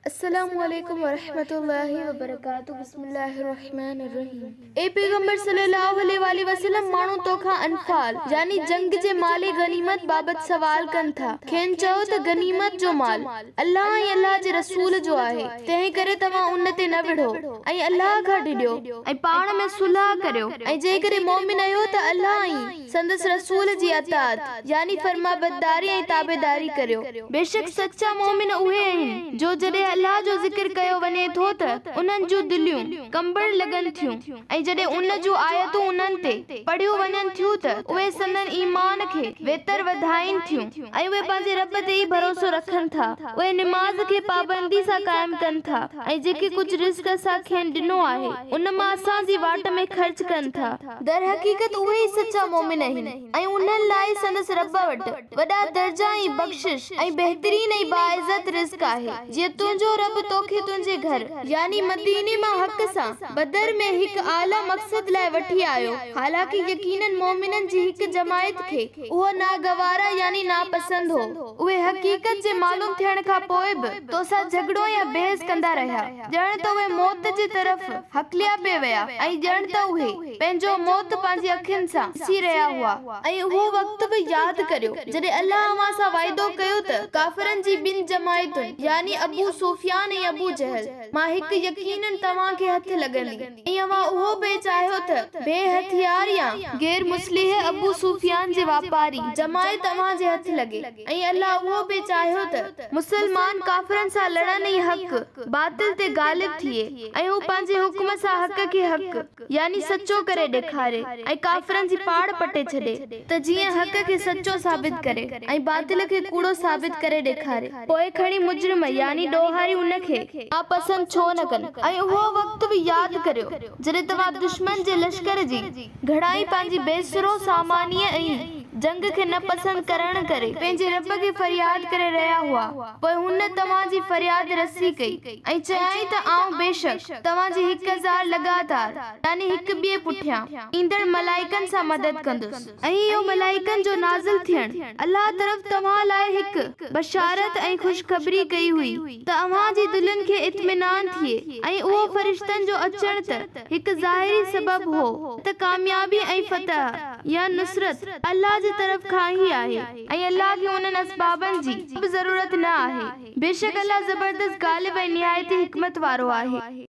السلام عليڪم ورحمة الله وبرڪاته بسم الله الرحمن الرحيم اي پيغمبر صلي الله عليه واٰله وسلم ماڻهو توکان انفال يعني جنگ جي مال غنيمت بابت سوال ڪن ٿا کين چئو ته غنيمت جو مال الله ۽ الله جي رسول جو آهي تنهن ڪري توهان ان تي نه وڙهو ۽ الله کان ڊڄو ۽ پاڻ ۾ صلح ڪريو ۽ جيڪڏهن مؤمن آهيو ته الله ۽ سندس رسول جي اطاعت، يعني فرمانبرداري ۽ تابعداري، ڪريو. بيشڪ سچا مؤمن اهي آهن، جو جڏهن الله جو ذڪر ڪيو وڃي ٿو ته انهن جون دليون ڪنبڻ لڳن ٿيون ۽ جڏهن ان جون آيتون انهن تي پڙهيون وڃن ٿيون ته اهي سندن ايمان کي ويتر وڌائين ٿيون ۽ اهي پنهنجي رب تي ئي ڀروسو رکن ٿا. اهي نماز کي پابندي سان قائم ڪن ٿا ۽ جيڪي ڪجهه رزق اسان کين ڏنو آهي، ان مان اسان جي واٽ ۾ خرچ ڪن ٿا. درحقيقت اهي ئي سچا مؤمن آهن ۽ انهن لاء سندس رب وٽ وڏا درجا ۽ بخشش ۽ بهترين ۽ باعزت رزق آهي. جيئن تنهنجو رب توکي تنهنجي گهر، يعني مديني، مان حق سان، بدر ۾، هڪ اعليٰ مقصد لاء وٺي آيو، حالانڪ يقيناً مؤمنن جي هڪ جماعت کي اهو ناگوارا يعني ناپسند هو، اهي حقيقت جي معلوم ٿيڻ کان پوء به توسان جهڳڙو يا بحث ڪندا رهيا. ڄڻ ته اهي موت جي طرف هڪليا پئي ويا ۽ ڄڻ ته اهي پنهنجو موت پنهنجي اکين سان ڏسي رهيا هئا. ۽ اهو وقت به ياد ڪريو، جڏهن الله اوهان سان وعدو ڪيو ته ڪافرن جي ٻن جماعتن، يعني ابو سفيان ۽ ابو جهل، مان هڪ يقيناً توهان کي هٿ لڳندي ۽ اوهان اهو پئي چاهيو ته بي هٿيار يا غير مسلح ابو سفيان جي واپاري جماعت اوهان جي هٿ لڳي. ۽ الله اهو به چاهيو ته مسلمان ڪافرن سان لڙن ۽ حق باطل تي غالب ٿئي ۽ هو پنهنجي حڪم سان حق کي حق يعني سچو ڪري ڏيکاري ۽ ڪافرن جي پاڙ پٽي ڇڏي ته جيئن حق کي سچو ثابت ڪري ۽ باطل کي ڪوڙو ثابت ڪري ڏيکاري پوء کڻي مجرم يعني ڏوهاري ان کي ناپسند ڇو نه ڪن. ۽ اهو وقت به ياد ڪريو جڏهن توهان دشمن جي لشڪر جي گهڻائي پنهنجي بي سرو سامانيء ۽ جنگ کي نه پسند ڪرڻ ڪري پنهنجي رب کي فرياد ڪري رهيا هئا، پوء هن توهان جي فرياد رسي ڪئي ۽ چيائين ته آئون بيشڪ توهان جي 1000 لڳاتار، يعني هڪ ٻئي پٺيان، ايندڙ ملائڪن سان مدد ڪندس. ۽ اهو ملائڪن جو نازل ٿيڻ الله طرف توهان لاء هڪ بشارت ۽ خوشخبري ڪئي هئي ته اوهان جي دلين کي اطمينان ٿئي ۽ اهو فرشتن جو اچڻ ته هڪ ظاهري سبب هو ته ڪاميابي ۽ فتح يا نصرت الله جي طرف کان ئي آهي ۽ الله کي انهن اسبابن جي ڪا به ضرورت نه آهي. بيشڪ الله زبردست غالب ۽ نهايت ئي حڪمت وارو آهي.